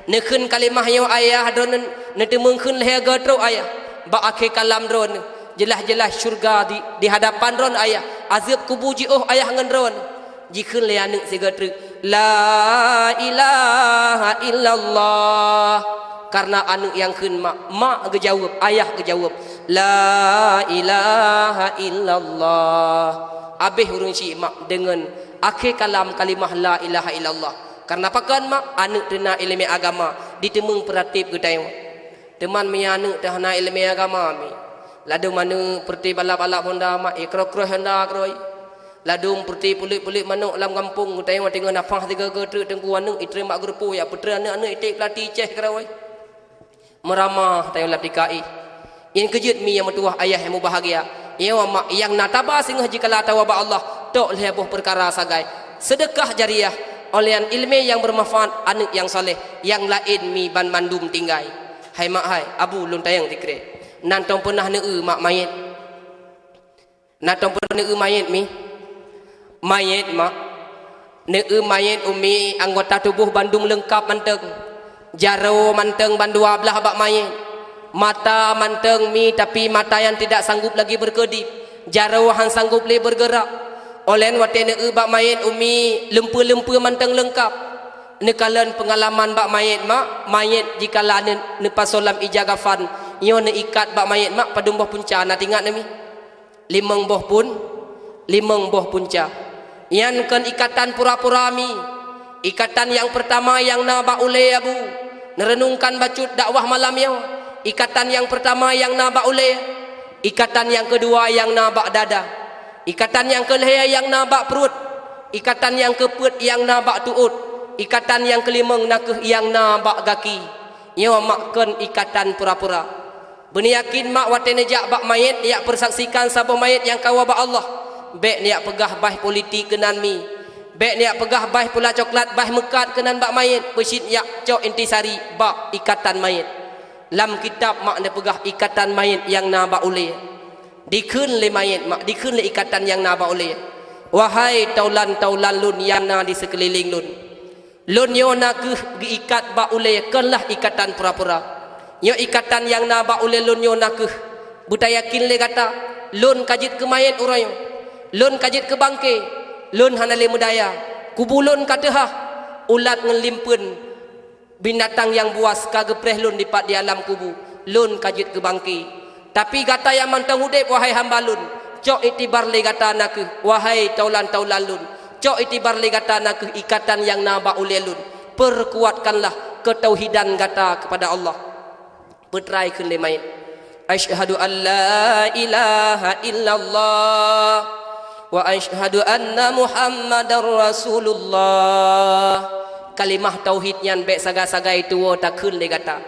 Neukheun kalimah nyoe ayah droeneuh, neuteumeung kheun lhée goe trok ayah. Bak akhé kalam droeneuh, jeulaih-jeulaih syeuruga di, di hadapan droeneuh ayah. Azeueb kubu jiôh ayah ngon droeneuh. Jikheun lé aneuk sigoe treuk, "La ilaha illallah." Kareuna aneuk nyang kheun mak, mak geujaweueb, ayah geujaweueb, "La ilaha illallah." Abéh ureuëng chik mak deungon akhé kalam kalimah la ilaha illallah. Kareuna pakon mak, aneuk teuh na iéleumé agama, diteumeung peuratéb geutanyoe. Teuma meunyo aneuk teuh hana iéleumé agama mi, ladôm aneuk peureute balap-balap honda mak, ikroh-kroh honda keudroe. Ladôm peureute pulék-pulék manok lam gampông geutanyoe teungoh nafah sigoe-goe treuk teungku aneuk itrém bak geurupoh ya peutrön aneuk-aneuk iték peulati céh keudroe. Meuramah tanyoe lam tika éh. Nyan keuh jeuet mi nyang meutuwah ayah nyang mubahgia. Nyoe mak nyang na taba singoh jikala tawa bak Allah, tok lhée boh peukara sagai. Seudeukah jariah, óh lheueh nyan iéleumé nyang beumanfaat, aneuk nyang saleh, nyang laén mi banmandum tinggai. Hai mak hai, abu lôn tanyong sikrék. Nan tom peunah neu-eu mak manyét? Na tom peureulée neu-eu manyét mi? Manyét mak. Neu-eu manyét umi anggota tuboh bandum leungkab mantong. Jaroe mantong bandua blaih bak manyét. Mata mantong mi, tapi mata nyan tidak sanggup lagi beurkeudip. Jaroe han sanggup lé beurgeurak. Óh lheueh watée neueu bak manyét umi, lumpue-lumpue mantong leungkab. Neukalon peungalaman bak manyét mak, manyét jikala neu-, neupasoe lam ija kafan, nyoe neuikat bak manyét mak padum boh punca na teuingat neumi? Limong boh pun, limong boh punca. Nyan kon ikatan pura-pura mi. Ikatan nyang peurtama nyang na bak ulée abu. Neureunungkan bacut dakwah malam nyoe. Ikatan nyang peurtama nyang na bak ulée. Ikatan nyang keudua nyang na bak dada. Ikatan nyang keulhée nyang na bak pruet. Ikatan nyang keupeuet nyang na bak tuôt. Ikatan nyang keulimong nakeuh nyang na bak gaki. Nyoe mak kon ikatan pura-pura. Beuneuyakin mak watée neujak bak manyét, neujak peusaksikan saboh manyét nyang kawa bak Allah. Bék neujak peugah baih politik keunan mi. Bék neujak peugah baih pula coklat, baih meukat keunan bak manyét, peucit neujak cok intisari bak ikatan manyét. Lam kitab mak neupeugah ikatan manyét nyang na bak ulée. Dikheun lé manyét mak, dikheun lé ikatan nyang na bak ulée. Wahai taulan-taulan lôn nyang na di seukeulileng lôn. Lôn nyoe nakeuh geuikat bak ulée, konlah ikatan pura-pura. Nyoe ikatan nyang na bak ulée lôn nyoe nakeuh. Beutayakin lé gata, lôn ka jeuet keu manyét uroe nyoe. Lôn ka jeuet keu bangke, lôn hana lé meudaya. Kubu lôn ka teuhah, ulat ngon limpeuen. Binatang nyang buas ka geupreh lôn dipat di alam kubu, lôn ka jeuet keu bangke. Tapi gata nyang mantong udeb, wahai hamba lôn, cok iktibar lé gata nakeuh, wahai taulan-taulan lôn, cok iktibar lé gata nakeuh ikatan nyang na bak ulée lôn. Peukuatkanlah keutauhidan gata keupada Allah. Peutrai kheun lé manyét, "Asyhadu an la ilaha illallah wa asyhadu anna Muhammadar Rasulullah." Kalimah tauhid nyan bék sagai-sagai tuwoe takheun lé gata.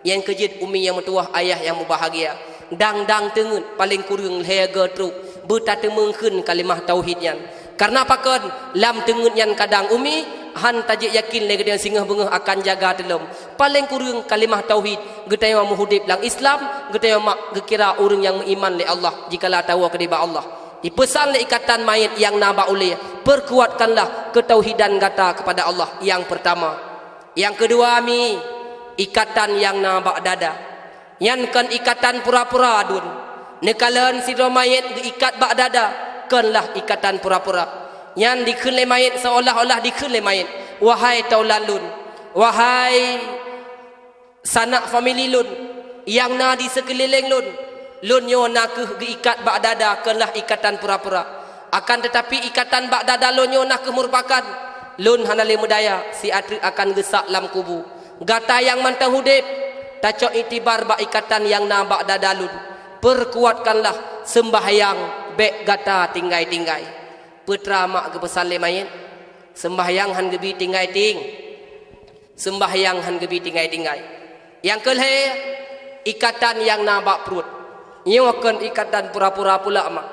Nyang keujeuet umi nyang meutuwah, ayah nyang mubahgia, dang-dang teungeut paleng kureueng lhée goe trok beutateumeung kheun kalimah tauhid nyan. Kareuna pakon? Lam teungeut nyan kadang umi hán tajeuet yakin lé geutanyoe singoh beungoh akan jaga teulom. Paleng kureueng kalimah tauhid, geutanyoe meuhudeb lam Islam, geutanyoe mak geukira ureuëng nyang meuiman lé Allah jikala tawoe keudeh bak Allah. Dipeusan lé ikatan manyét nyang na bak ulée, peukuatkanlah keutauhidan gata keupada Allah nyang peurtama. Nyang keudua mi, ikatan nyang na bak dada. Nyan kon ikatan pura-pura dun. Neukalon sidroe manyét geuikat bak dada, konlah ikatan pura-pura. Nyan dikheun lé manyét seolah-olah dikheun lé manyét, "Wahai taulan lôn, wahai sanak famili lôn nyang na di seukeulileng lôn, lôn nyoe nakeuh geuikat bak dada, konlah ikatan pura-pura. Akan teutapi ikatan bak dada lôn nyoe nakeuh meurupakan, lôn hana lé meudaya, siat treuk akan geusak lam kubu." Gata nyang mantong udeb, tacok iktibar bak ikatan nyang na bak dada lôn. Peukuatkanlah seumbahyang bék gata tinggai-tinggai. Peue teuma mak geupeusan lé manyét, seumbahyang hán geubi tinggai-ting. Seumbahyang hán geubi tinggai-tinggai. Nyang keulhée, ikatan nyang na bak pruet. Nyoe kon ikatan pura-pura pula mak.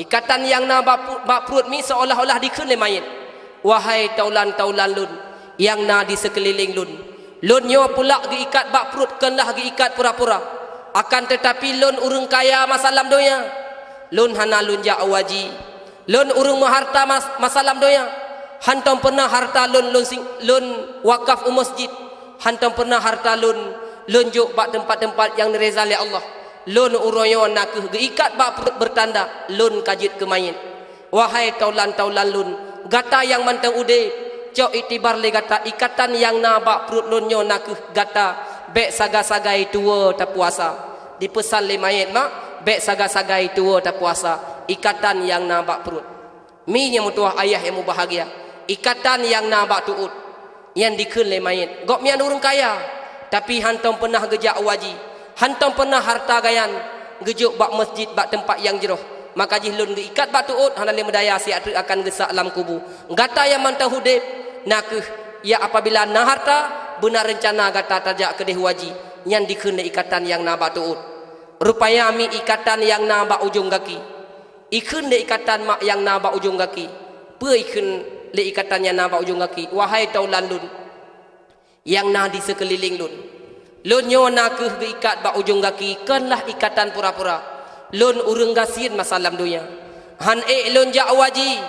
Ikatan nyang na bak pu-, bak pruet mi seolah-olah dikheun lé manyét, "Wahai taulan-taulan lôn nyang na di seukeulileng lôn, lôn nyoe pulak geuikat bak pruet konlah geuikat pura-pura. Akan teutapi lôn ureuëng kaya masa lam donya. Lôn hana lôn jak u haji. Lôn ureuëng meuharta mas-, masa lam donya. Hántom peureunah harta lôn, lôn sing-, lôn wakaf u masjid. Hántom peureunah harta lôn, lôn jok bak teumpat-teumpat nyang neureza lé Allah. Lôn uroe nyoe nakeuh geuikat bak pruet beutanda lôn ka jeuet keu manyét." Wahai taulan-taulan lôn, gata nyang mantong udeb, cok iktibar lé gata ikatan nyang na bak pruet lôn nyoe nakeuh gata bék sagai-sagai tuwoe tapuasa. Dipeusan lé manyét mak, bék sagai-sagai tuwoe tapuasa, ikatan nyang na bak pruet. Mi nyang meutuwah, ayah nyang mubahgia, ikatan nyang na bak tuôt. Nyan dikheun lé manyét, gobnyan ureuëng kaya, tapi hántom peureunah geujak u haji, hántom peureunah harta gobnyan geujok bak masjid bak teumpat nyang jroh. Maka jih lôn geuikat bak tuôt, hana lé meudaya, siat treuk akan geusak lam kubu. Gata nyang mantong udeb, nakeuh, ya, apabila na harta, beuna reuncana gata tajak keudeh u haji. Nyan dikheun lé ikatan nyang na bak tuôt. Rupanya mi ikatan nyang na bak ujong gaki. Ikheun lé ikatan mak nyang na bak ujong gaki. Peue ikheun lé ikatan nyang na bak ujong gaki? Wahai taulan lôn nyang na di seukeulileng lôn, lôn nyoe nakeuh geuikat bak ujong gaki, konlah ikatan pura-pura. Lôn ureuëng gasien masa lam donya. Hán ék lôn jak u haji,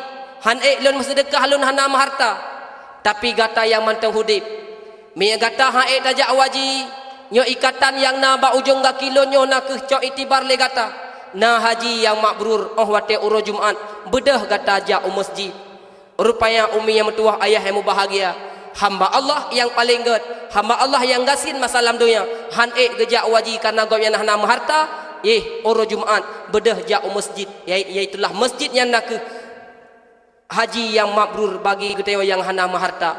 hán ék lôn meuseudeukah, lôn hana meuharta. Tapi gata nyang mantong udeb, meunyoe gata hán ék tajak u haji, nyoe ikatan nyang na bak ujong gaki lôn nyoe nakeuh cok iktibar lé gata. Na haji nyang mabrur óh watée uroe Jumat, beudôh gata jak u meuseujid. Rupanya umi nyang meutuwah, ayah nyang mubahgia, hamba Allah nyang paleng gét, hamba Allah nyang gasien masa lam donya, han ék geujak u haji kareuna gobnyan hana meuharta, éh, uroe Jumat beudôh jak u meuseujid, yai-, yaitulah meuseujid nyan nakeuh haji nyang mabrur bagi geutanyoe nyang hana meuharta.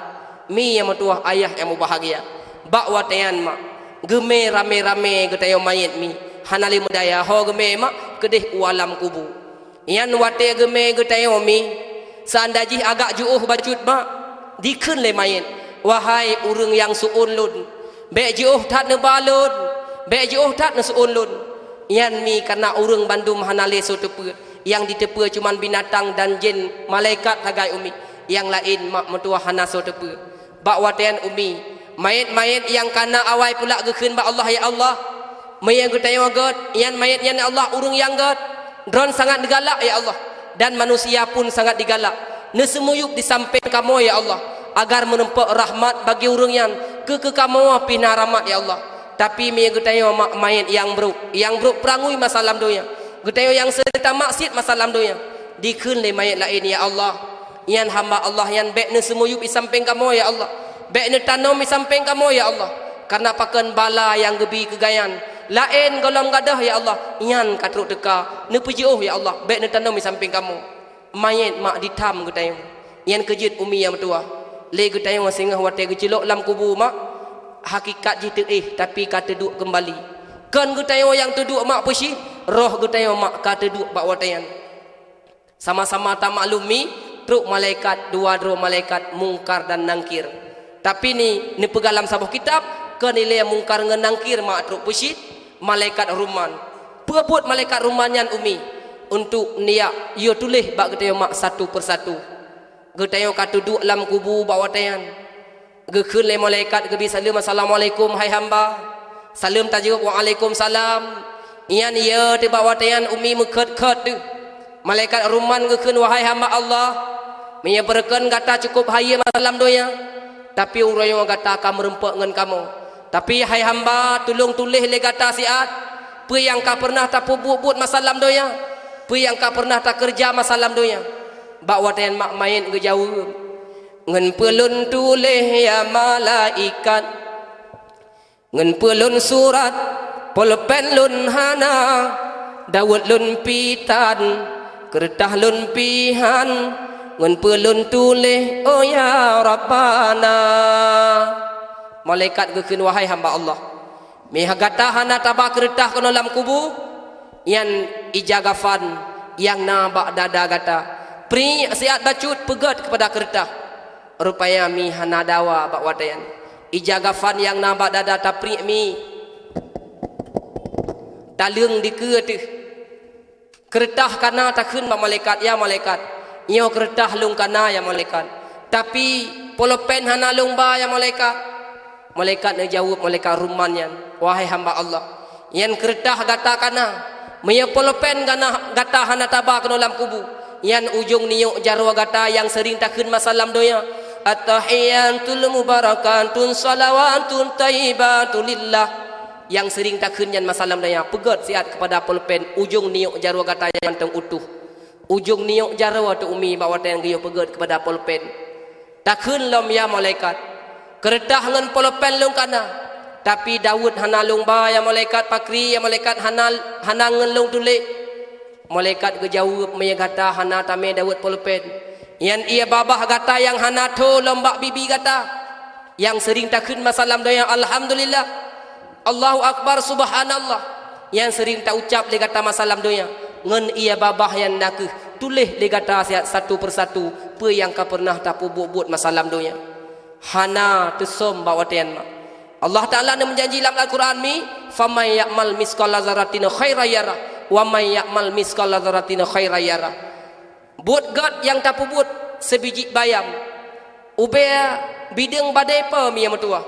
Mi nyang meutuwah, ayah nyang mubahgia, bak watée nyan mak, geumé ramé-ramé geutanyoe manyét mi, hana lé meudaya ho geumé mak keudeh u alam kubu. Nyan watée geumé geutanyoe mi, seunda jih agak jiôh bacut mak, dikheun lé manyét, "Wahai ureuëng nyang seuôn lôn, bék jiôh that neuba lôn, bék jiôh that neuseuôn lôn." Nyan mi kareuna ureuëng bandum hana lé soe teupeue, nyang jiteupeue cuman binatang dan jén, malaikat sagai umi, nyang laén mak meutuwah hana soe teupeue. Bak watée nyan umi, manyét-manyét nyang kana awai pulak geukheun bak Allah, "Ya Allah, meunyoe geutanyoe gét, nyan manyét nyan ya Allah ureuëng nyang gét. Droen sangat galak ya Allah, dan manusia pun sangat digalak. Neuseumuyueb di sampéng kamoe ya Allah, agar meurumpok rahmat bagi ureuëng nyan keu, keu kamoe pih na rahmat ya Allah. Tapi meunyoe geutanyoe mak manyét nyang brok, nyang brok peurangui masa lam donya, geutanyoe nyang seureuta maksiet masa lam donya," dikheun lé manyét laén, "Ya Allah, nyan hamba Allah nyan bék neuseumuyueb i sampéng kamoe ya Allah, bék neutanom i sampéng kamoe ya Allah, kareuna pakon bala nyang geubi keu gobnyan laén gohlom gadôh ya Allah, nyan ka trok teuka, neupeujiôh ya Allah, bék neutanom i sampéng kamoe." Manyét mak ditam geutanyoe, nyan keu jeuet umi nyang meutuwah. Lé geutanyoe singoh watée geucilok lam kubu mak, hakikat jih teuéh tapi ka teuduek keumbali. Kon geutanyoe nyang teuduek mak peusi, roh geutanyoe mak ka teuduek bak watée nyan. Sama-sama tamaklum mi, trok malaikat, dua droe malaikat, Mungkar dan Nangkir. Tapi ni, neupeugah lam saboh kitab, keu nilai Mungkar ngon Nangkir mak trok peusi, malaikat ruman. Peue buet malaikat ruman nyan umi? Untuk neujak yue tuléh bak geutanyoe mak satu persatu. Geutanyoe ka teuduek lam kubu bak watée nyan. Geukheun lé malaikat geubi saleuem, "Assalamualaikum hai hamba." Saleuem tajaweueb, "Waalaikumsalam." Nyan yue teuh bak watée nyan umi meukhot-khot teuh. Malaikat ruman geukheun, "Wahai hamba Allah, meunyoe beureukan gata cukup hayeu masa lam donya, tapi uroe nyoe gata ka meurumpok ngon kamoe. Tapi hai hamba, tulông tuléh lé gata siat peue nyang ka peureunah tapeubuet-buet masa lam donya, peue nyang ka peureunah takeureuja masa lam donya." Bak watée nyan mak manyét geujaweueb, "Ngon peue lôn tuléh ya malaikat? Ngon peue lôn surat? Polpen lôn hana, daweuet lôn pih tan, keureutah lôn pih han, ngon peue lôn tuléh, oh ya Rabbana?" Malaikat geukheun, "Wahai hamba Allah, meunyoe gata hana taba keureutah keunoe lam kubu, nyan ija gafan nyang na bak dada gata, priek siat bacut peugét keupada keureutah." Rupanya mi hana dawa bak watée nyan. Ija gafan nyang na bak dada tapriek mi, taleueng dikeue teuh. Keureutah kana takheun bak malaikat, "Ya malaikat, nyoe keureutah lôn kana ya malaikat. Tapi polpen hana lôn ba ya malaikat." Malaikat neujaweueb malaikat ruman nyan, "Wahai hamba Allah, nyan keureutah gata kana. Meunyoe polpen gana-, gata hana taba keunoe lam kubu, nyan ujong niyok jaroe gata nyang seuring takheun masa lam donya, 'At-tahiyyatul mubarakatun shalawatun thayyibatu lillah.' Nyang seuring takheun nyan masa lam donya, peugét siat keupada polpen ujong niyok jaroe gata nyang mantong utoh." Ujong niyok jaroe teuh umi bak watée nyan geuyue peugét keupada polpen. Takheun lom, "Ya malaikat, keureutah ngon polpen lôn kana, tapi daweuet hana lôn ba ya malaikat, pakri ya malaikat hana, hana ngon lôn tuléh." Malaikat geujaweueb, "Meunyoe gata hana tamé daweuet polpen, nyan ie babah gata nyang hana tho lom bak bibi gata, nyang seuring takheun masa lam donya, 'Alhamdulillah, Allahu Akbar, Subhanallah,' nyang seuring taucab lé gata masa lam donya, ngon ie babah nyan nakeuh tuléh lé gata siat satu persatu peue nyang ka peureunah tapeubuet-buet masa lam donya." Hana teusöm bak watée nyan mak. Allah Taala neumeujanji lam Al-Qur'an mi, "Faman ya'mal misqala dzarratin khairan yarah, wa man ya'mal misqala dzarratin syarran yarah." Buet gét nyang tapeubuet sibiji bayam, ubé bideueng badée peue mi nyang meutuwah,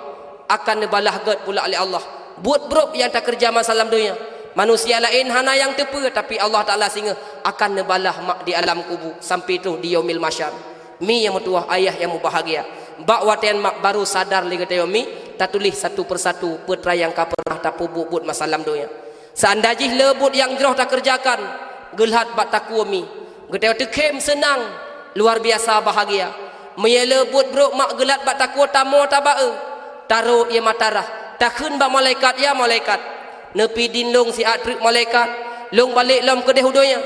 akan neubalah gét pula lé Allah. Buet brok nyang takeureuja masa lam donya, manusia laén hana nyang teupeue, tapi Allah Taala singoh akan neubalah mak di alam kubu sampai troh di Yaumil Mahsyar. Mi nyang meutuwah, ayah nyang mubahgia, bak watée nyan mak barô sadar lé geutanyoe mi, tatuléh satu persatu peue treuk nyang ka peureunah tapeubuet-buet masa lam donya. Seunda jih le buet nyang jroh takeureujakan geulat bak takue mi, geutanyoe teukhém seunang, luar biasa bahagia. Meunyoe le buet brok mak geulat bak takue tamoe tabak-e, tarok ié mata rhah, takheun bak malaikat, "Ya malaikat, neupi dhin lôn siat treuk malaikat, lôn balek lom keudeh u donya.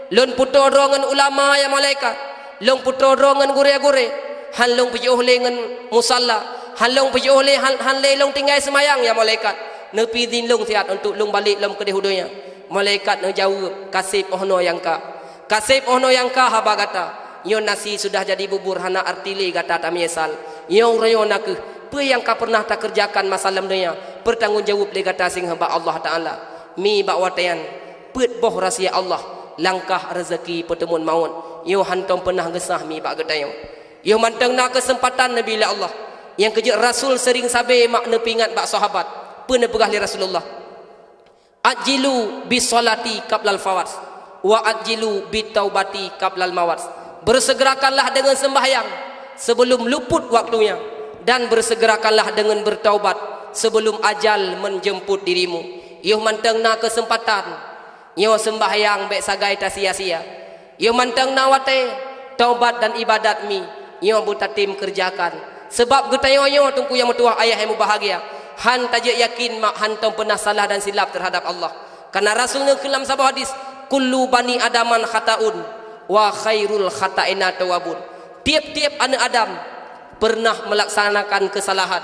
Lôn peutoe droe ngon ulama, ya malaikat. Lôn peutoe droe ngon gurée-gurée. Han lôn peujiôh lé ngon musalla. Han lôn peujiôh lé, han, han lé lôn tinggai seumayang, ya malaikat. Neupi dhin lôn siat untuk lôn balek lom keudeh u donya." Malaikat neujaweueb, "Ka seb 'oh noe nyang ka. Ka seb 'oh noe nyang ka haba gata. Nyoe nasi sudah jadi bubur, hana arti lé gata tameusal. Nyoe uroe nyoe nakeuh peue nyang ka peureunah takeureujakan masa lam donya, peutanggong jaweueb lé gata singoh bak Allah Taala." Mi bak watée nyan, peuet boh rahsia Allah, langkah, reuzeuki, peuteumon mawöt, nyoe hantom peunah geusah mi bak geutanyoe. Yoh mantong na keuseumpatan neubi lé Allah. Nyang keujeuet Rasul seuring sabe mak neupeuingat bak sahabat. Peue neupeugah lé Rasulullah? "Ajjilu bis sholati qablal fawat, wa ajjilu bit taubati qablal mawat." Beuseugerakanlah deungon seumbahyang sebelum luput waktunya, dan beuseugerakanlah deungon beutaubat sebelum ajal menjemput dirimu. Yoh mantong na keuseumpatan, nyoe seumbahyang bék sagai tasia-sia. Yoh mantong na watée, taubat dan ibadat mi, nyoe beutatem keureujakan. Sabab geutanyoe nyoe teungku nyang meutuwah, ayah nyang mubahgia, han tajeuet yakin mak hantom peunah salah dan silap teuhadab Allah. Kareuna Rasul neukheun lam saboh hadis, "Kullu bani Adaman khata'un, wa khairul khata'ina tawabun." Tieb-tieb aneuëk Adam peureunah meulaksanakan keusalahan.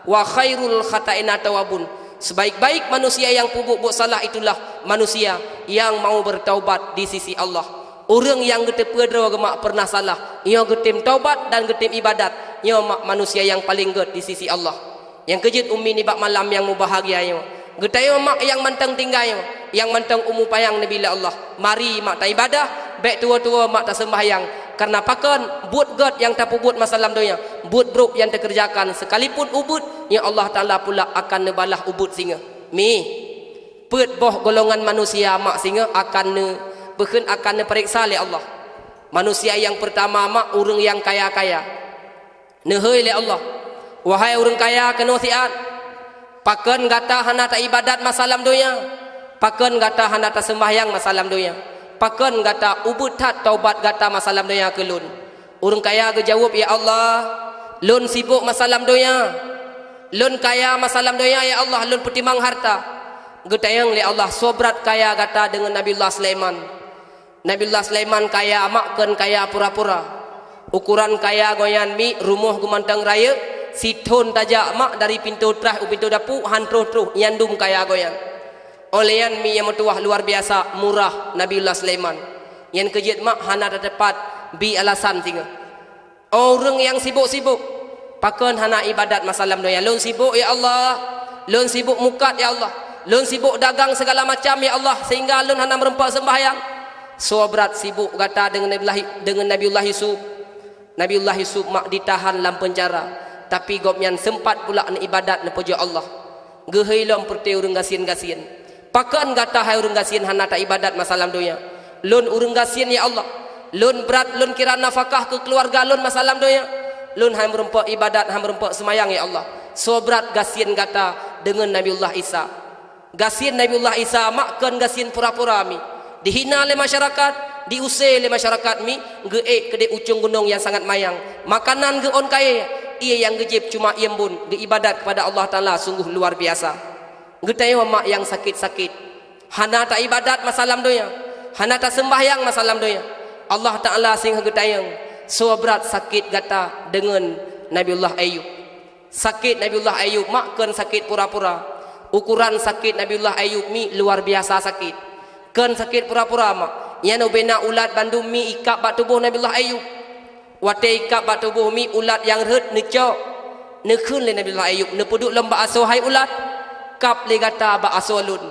"Wa khairul khata'ina tawabun." Sebaik-baik manusia nyang peubuet buet salah itulah manusia nyang mau beutaubat di sisi Allah. Ureuëng nyang geuteupeue droe geuh mak peureunah salah, nyoe geutem taubat dan geutem ibadat, nyoe mak manusia nyang paleng gét di sisi Allah. Nyang keujeuet umi nibak malam nyang mubahgia nyoe, geutanyoe mak nyang mantong tinggai nyoe, nyang mantong umu panyang neubi lé Allah. Mari mak taibadah, bék tuwoe-tuwoe mak taseumbahyang. Kareuna pakon, buet gét nyang tapeubuet masa lam donya, buet brok nyang takeureujakan, sekalipun ubeut, nyoe Allah Taala pula akan neubalah ubeut singoh. Mi, peuet boh golongan manusia mak singoh akan neu-, peukheun akan neupareksa lé Allah. Manusia nyang peurtama mak ureuëng nyang kaya-kaya. Neuhôi lé Allah, "Wahai ureuëng kaya keunoe siat, pakon gata hana taibadat masa lam donya? Pakon gata hana taseumbahyang masa lam donya? Pakon gata ubeut that taubat gata masa lam donya keu Lôn?" Ureuëng kaya geujaweueb, "Ya Allah, lôn sibok masa lam donya. Lôn kaya masa lam donya, ya Allah, lôn peutimang harta." Geutanyong lé Allah, "Soe brat kaya gata deungon Nabiullah Sulaiman?" Nabiullah Sulaiman kaya mak kon kaya pura-pura. Ukuran kaya gobnyan mi rumoh geumantong rayeuk, sithon tajak mak dari pintoe traih u pintoe dapu han troh-troh, nyan dum kaya gobnyan. Óh lheueh nyan mi nyang meutuwah luar biasa murah Nabiullah Sulaiman. Nyan keujeuet mak hana tateupat bi alasan singoh. Oh ureuëng nyang sibok-sibok, pakon hana ibadat masa lam donya? Lôn sibok, ya Allah. Lôn sibok mukat, ya Allah. Lôn sibok dagang segala macam, ya Allah, sehingga lôn hana meurumpok seumbahyang. Soe brat sibok gata deungon Nabiullah, deungon Nabiullah Yusuf. Nabiullah Yusuf mak ditahan lam peunjara, tapi gobnyan seumpat pula neuibadat neupujoe Allah. Geuhôi lom peureute ureuëng gasien-gasien. Pakon gata hai ureuëng gasien hana taibadat masa lam donya? Lôn ureuëng gasien, ya Allah. Lôn brat lôn kira nafakah keu keuluwarga lôn masa lam donya. Lôn han meurumpok ibadat, han meurumpok seumayang, ya Allah. Soe brat gasien gata deungon Nabiullah Isa? Gasien Nabiullah Isa mak kon gasien pura-pura mi. Dihina lé masyarakat, diuse lé masyarakat mi, geuék keudeh u cong gunong nyang sangat manyang. Makanan geuon kayée, ié nyang geujieb cuma ié embun, geuibadat kepada Allah Taala sungguh luar biasa. Geutanyoe mak nyang sakét-sakét, hana taibadat masa lam donya, hana taseumbahyang masa lam donya. Allah Taala singoh geutanyong, soe brat sakét gata deungon Nabiullah Ayub? Sakét Nabiullah Ayub mak kon sakét pura-pura. Ukuran sakét Nabiullah Ayub mi luar biasa sakét. Kon sakét pura-pura mak. Nyan ubena ulat bandum mi ikab bak tuboh Nabiullah Ayub. Watée ikab bak tuboh mi ulat nyang rhot neucok, neukheun lé Nabiullah Ayub, neupeuduek lom bak asoe, "Hai ulat, kab lé gata bak asoe lôn.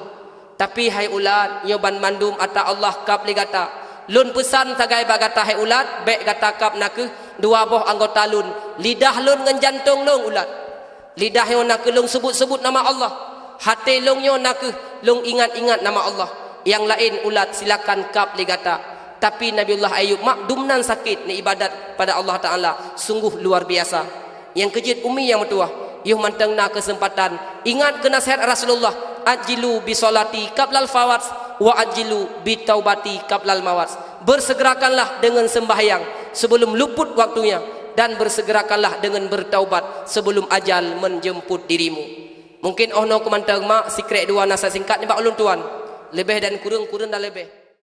Tapi hai ulat, nyoe banmandum atra Allah kab lé gata. Lôn peusan sagai bak gata hai ulat, bék gata kab nakeuh dua boh anggota lôn, lidah lôn ngon jantong lôn ulat. Lidah nyoe nakeuh lôn seubut-seubut nama Allah. Até lôn nyoe nakeuh lôn ingat-ingat nama Allah. Nyang laén ulat silakan kab lé gata." Tapi Nabiullah Ayub mak dumnan sakét neuibadat pada Allah Taala, sungguh luar biasa. Nyang keujeuet umi nyang meutuwah, yoh mantong na keuseumpatan ingat keu naseuhat Rasulullah, "Ajjilu bi sholati qablal fawat, wa ajjilu bi taubati qablal mawat." Bersegerakanlah dengan sembahyang sebelum luput waktunya, dan bersegerakanlah dengan bertaubat sebelum ajal menjemput dirimu. Mungkin oh noe keuh mantong mak, sikrek dua nasihat singkat nibak ulôn tuan. Leubeh dan kureueng, kureueng dan leubeh.